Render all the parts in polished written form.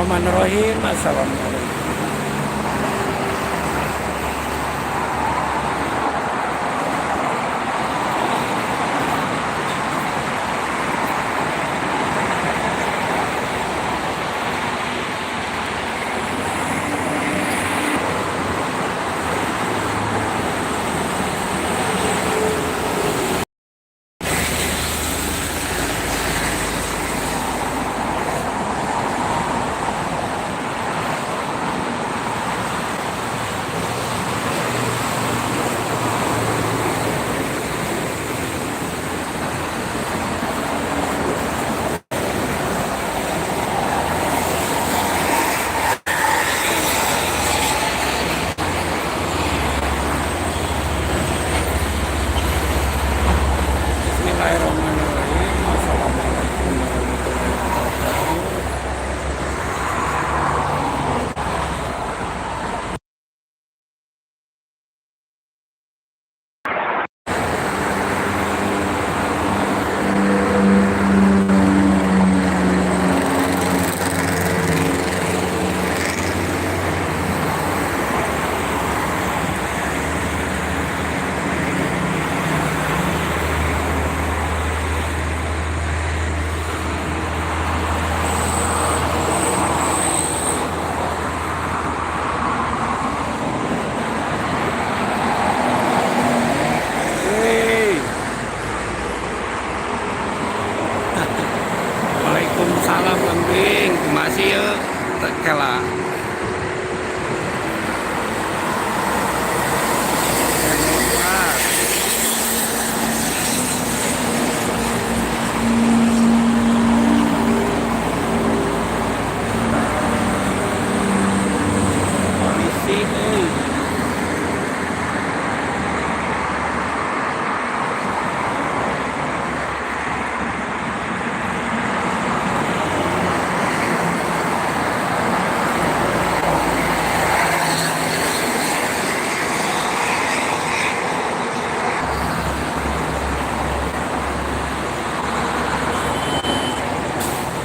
Bismillahirrahmanirrahim. Assalamualaikum. Bismillahirrahmanirrahim. Assalamualaikum warahmatullahi wabarakatuh. Hey. Waalaikumsalam, Kambing. Masih ya kela. Polisi euy.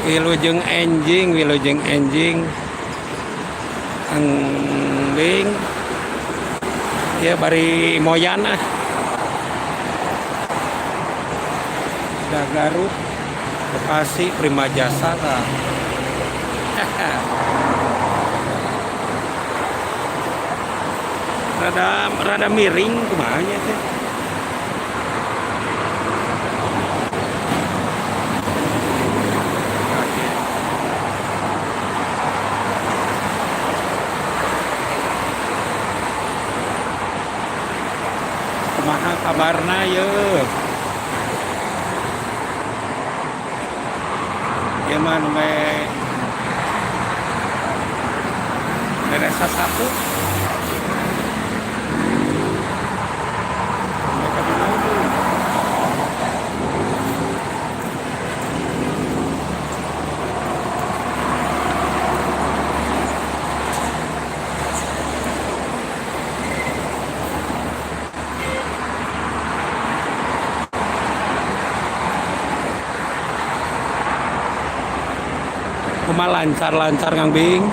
Wilujeng enjing, wilujeng enjing. Ambing. Ya, bari moyan ah. Da Garut, Bekasi, Prima Jasa tah. Rada rada miring, kumaha nya teh. Oke. Kumaha kabarna ye? Ieu mah nembe beres sasapu. Nembe ka dina itu. Kumaha, lancar-lancar, Kang Bing?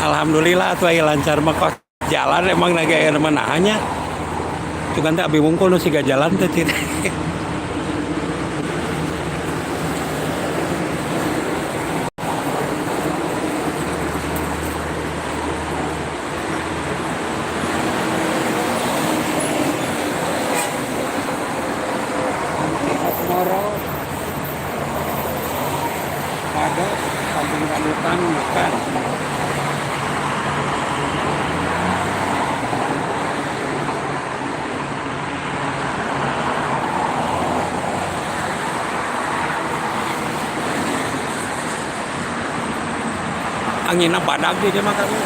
Alhamdulillah tuh aya lancar mah, kos jalan emang lagi aya nanya. Cuman teh abi wungkul nu siga jalan teh cir. Asmoro pada Kampung Rambutan bukan. Anginna badag di dieu mah kami.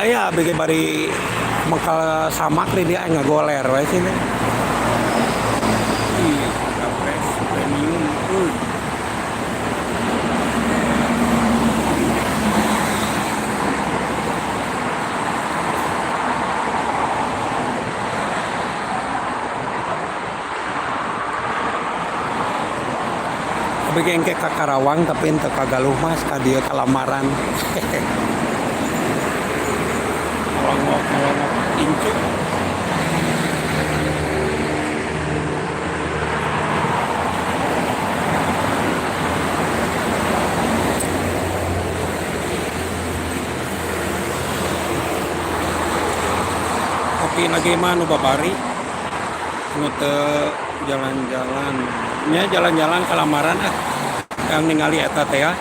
Aya abdi ge bari mangkal samak di dieu ngagoler we sini. Ih, fresh premium. Abi ge engke ka Karawang tapi henteu ka Galuh Mas, ka dieu ka lamaran. Ngalongok ngalongok incu. Kopi lagi mah nu babari nu teu jalan-jalan nya, jalan-jalan ka lamaran ah, yang ningali eta teh ya,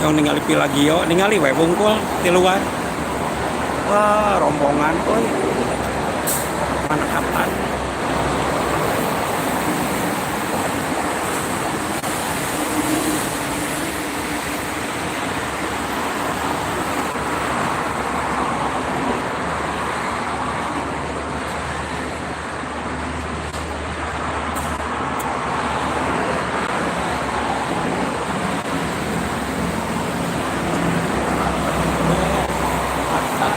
yang ningali Villaggio, ningali we wungkul di luar. Wah, rombongan euy, manakatan. Mata.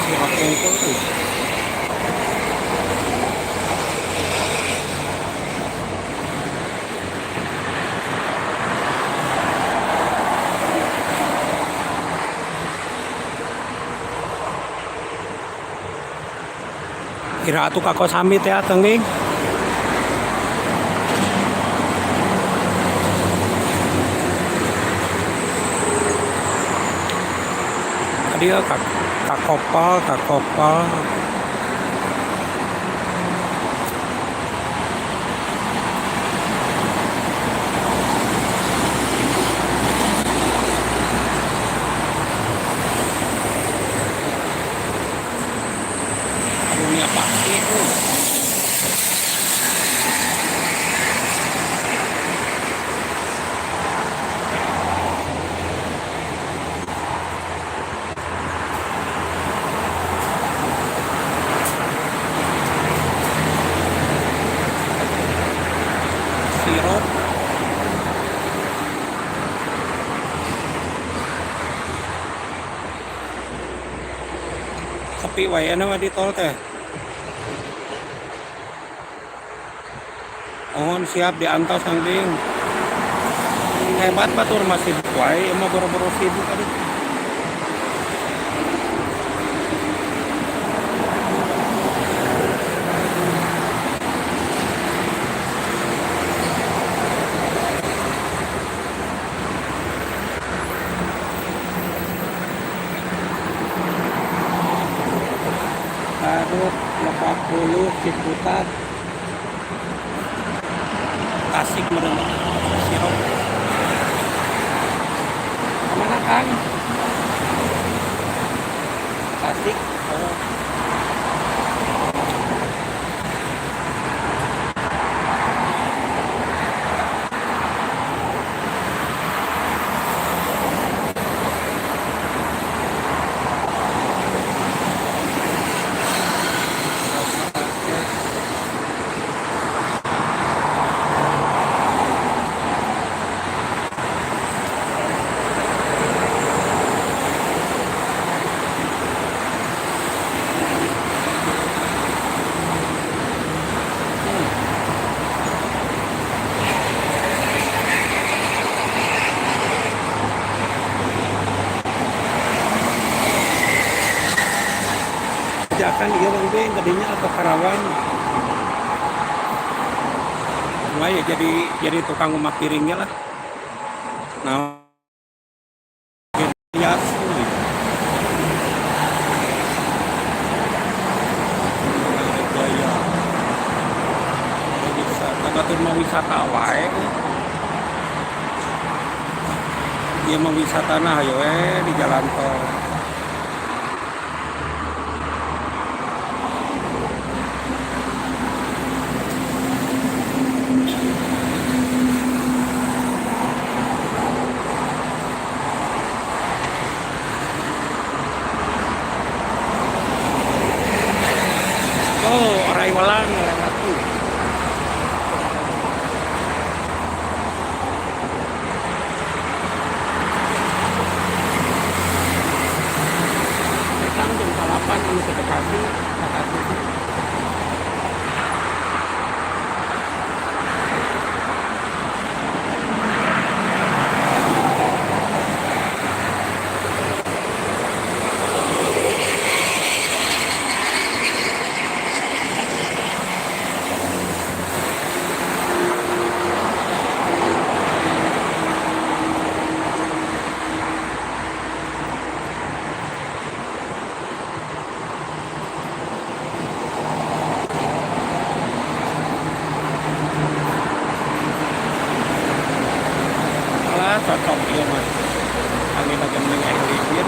Sirup wungkul tuh. Iraha atuh ka Kosambi teh Kang Bing? Tadi ya ka Kopal, ka Kopal. Karunia Bakti tuh. Sirup. Sepi wae mah di tol teh. Mohon siap diantos, Kang Bing. Hebat batur masih wae emang boro-boro sibuk aduh. Garut, Lebak Bulus, Ciputat, Tasik meureun sirup. Kemana, Kang? Tasik. Oh. Kerjakan iya Bang Beng, tadinya atau Karawang. Wae jadi tukang ngumak piringnya lah. Nah, ya. Gaya. Wisata batur mah wisata wae. Ieu mah wisatana hayo we di jalan tol. Oh, orai welang lewat tuh. Petang jam 8 anu ke Bekasi, Bekasi. Alah, cocok ieu mah. Angin lagi mending air libir.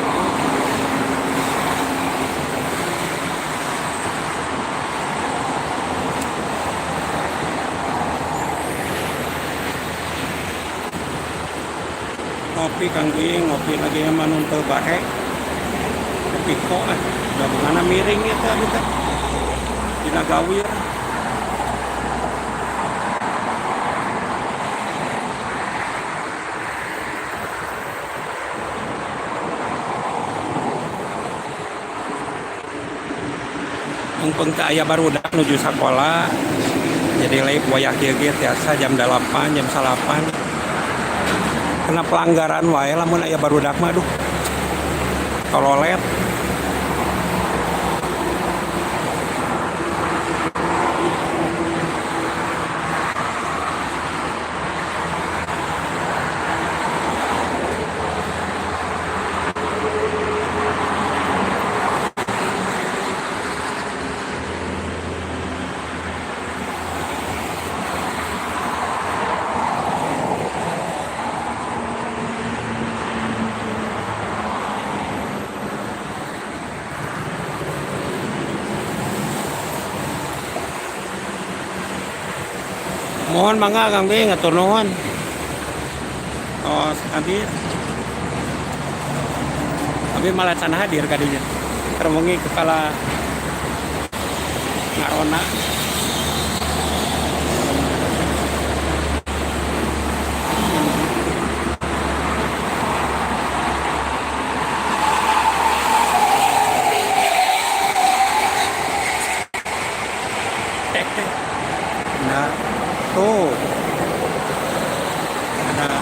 Ngopi Kang Ging, ngopi lagi mah nu teu bahe. Kopi kok ah, gabunganna miring eta abi teh. Dina gawir. Mumpung teu aya barudak nuju sakola, jadi live wayah kieu ge tiasa jam 8, jam 9. Kena pelanggaran wae lamun aya barudak mah aduh. Tololet. Mohon mangga Kang Bing, atur nuhun. Tos habis. Abi malah can hadir kadinya. Terwengi kepala ngarona. Nah, tuh. Ada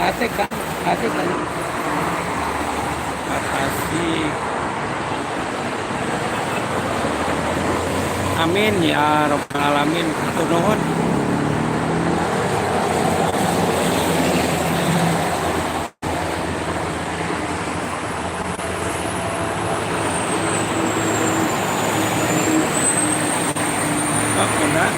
asik kan? Asik kan? Asik. Amin ya robbal alamin. Hatur nuhun. Oh, udah.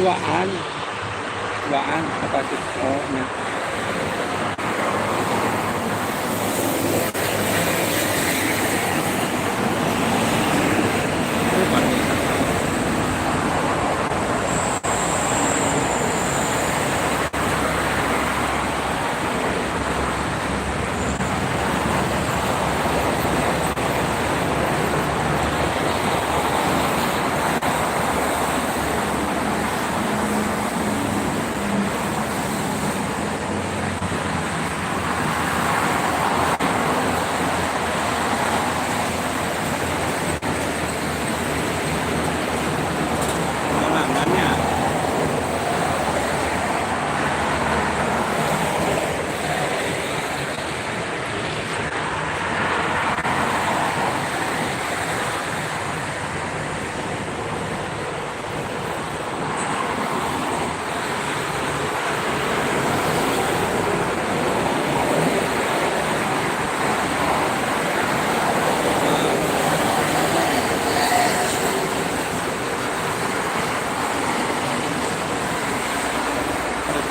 Duaan. Duaan apa sih? Oh, nya. Oh, pariwisata.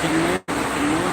Jenuh, jenuh.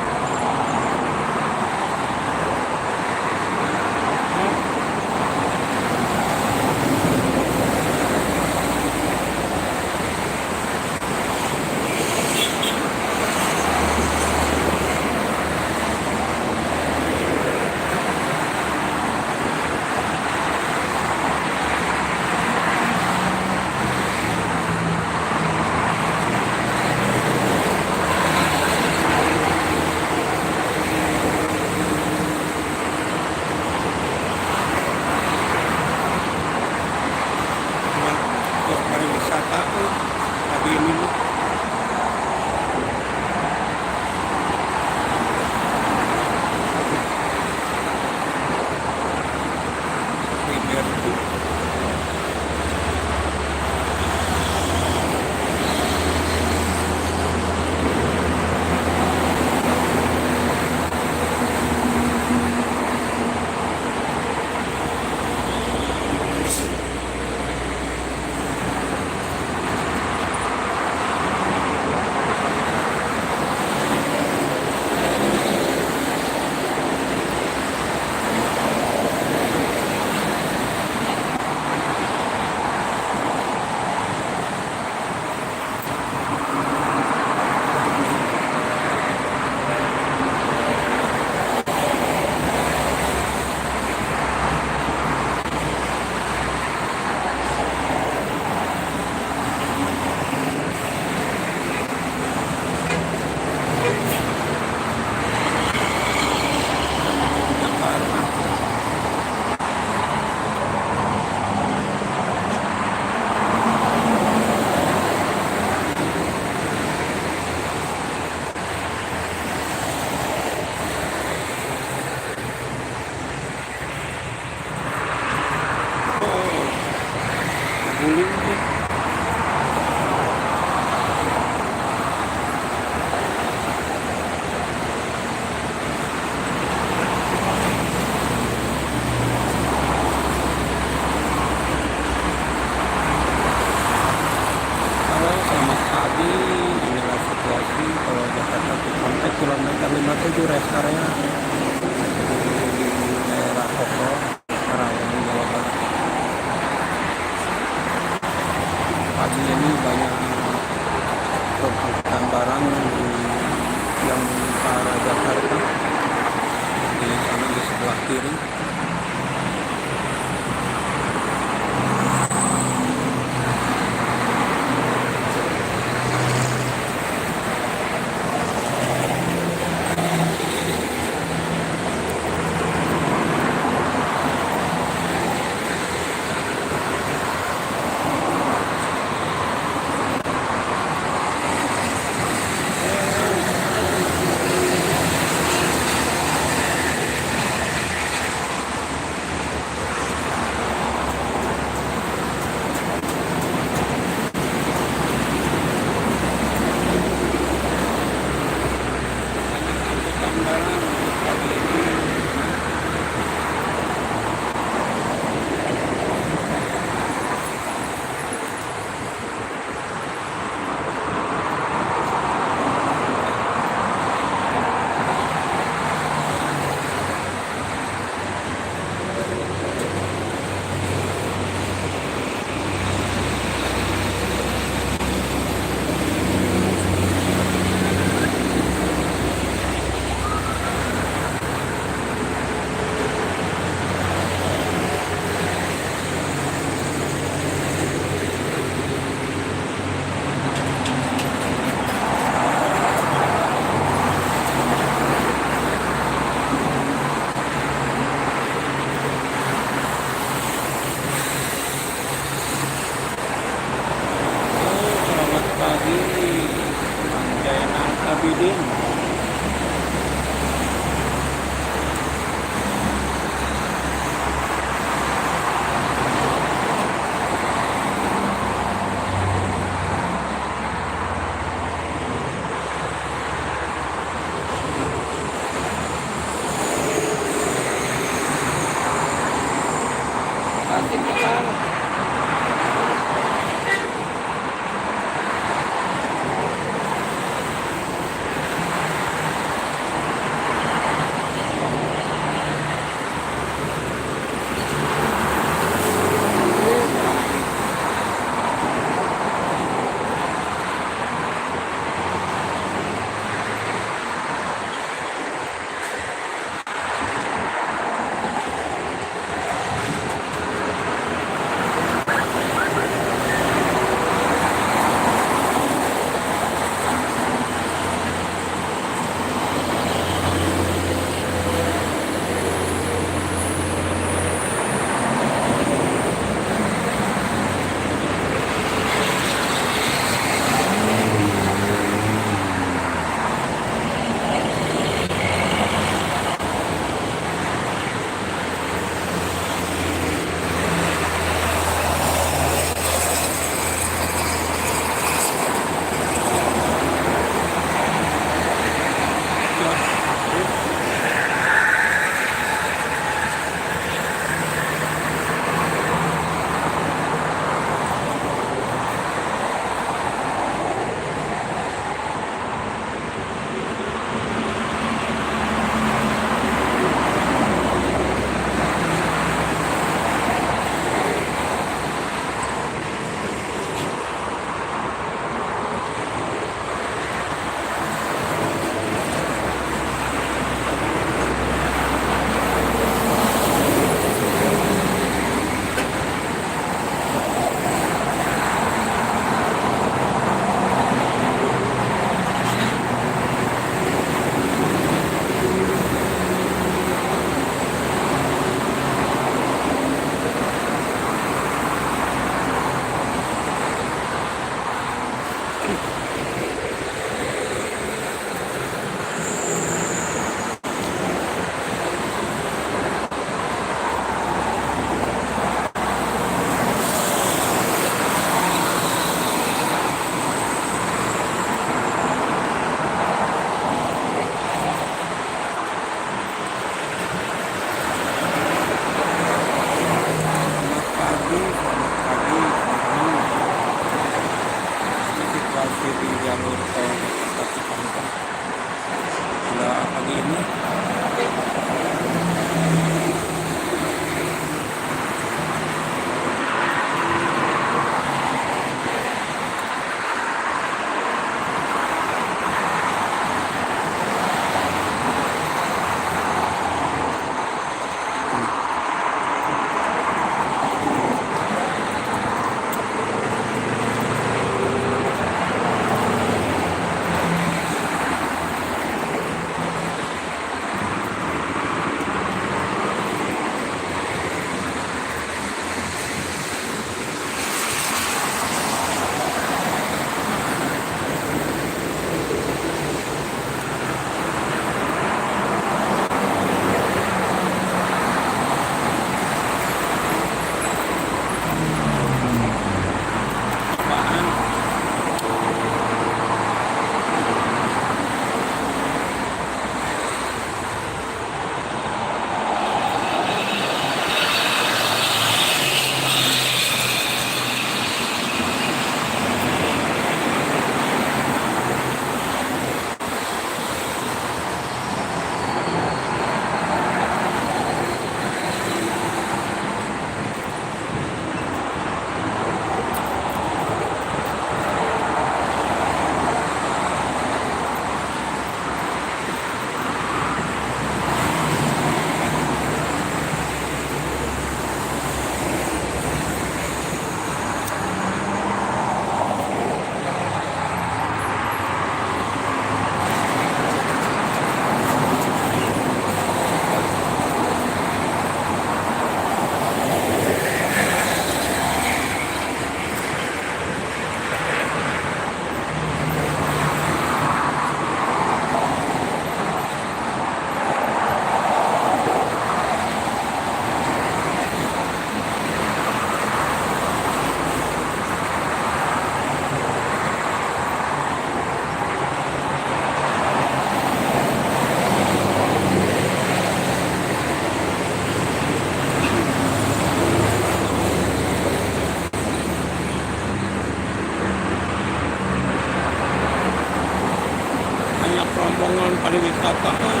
Pariwisata euy.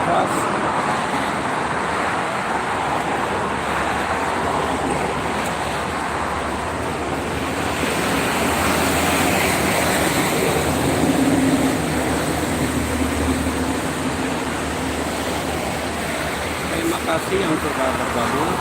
Keras. Terima kasih yang sudah bergabung.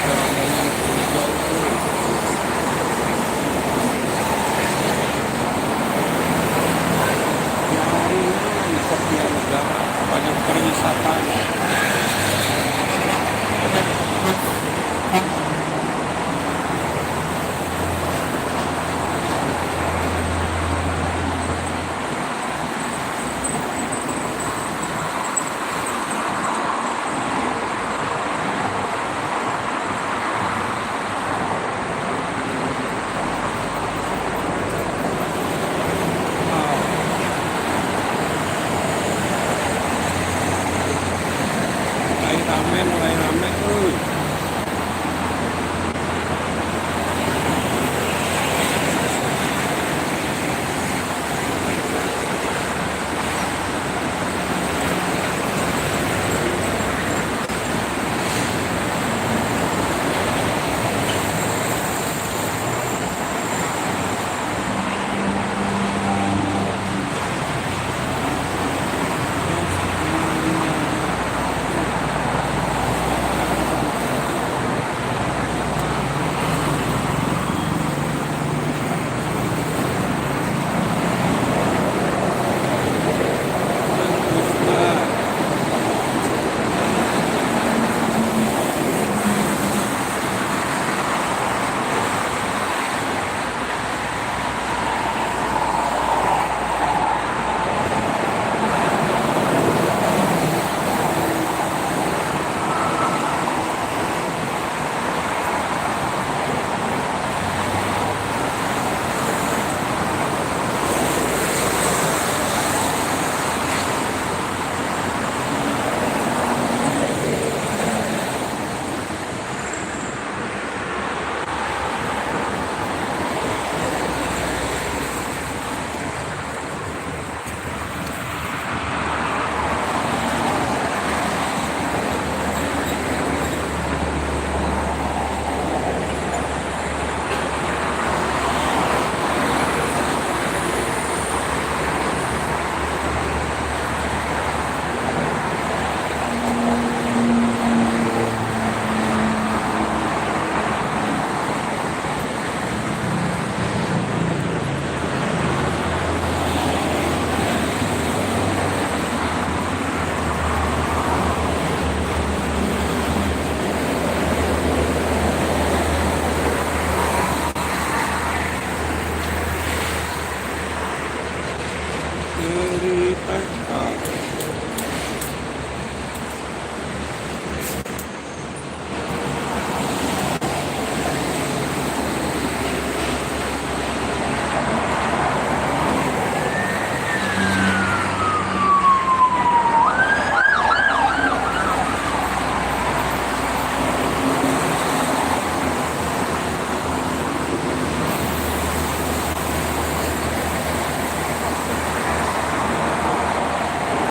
Serangkaian hijau tuh. Jaringan Setia Negara banyak pariwisata. Wow. Ai rame nu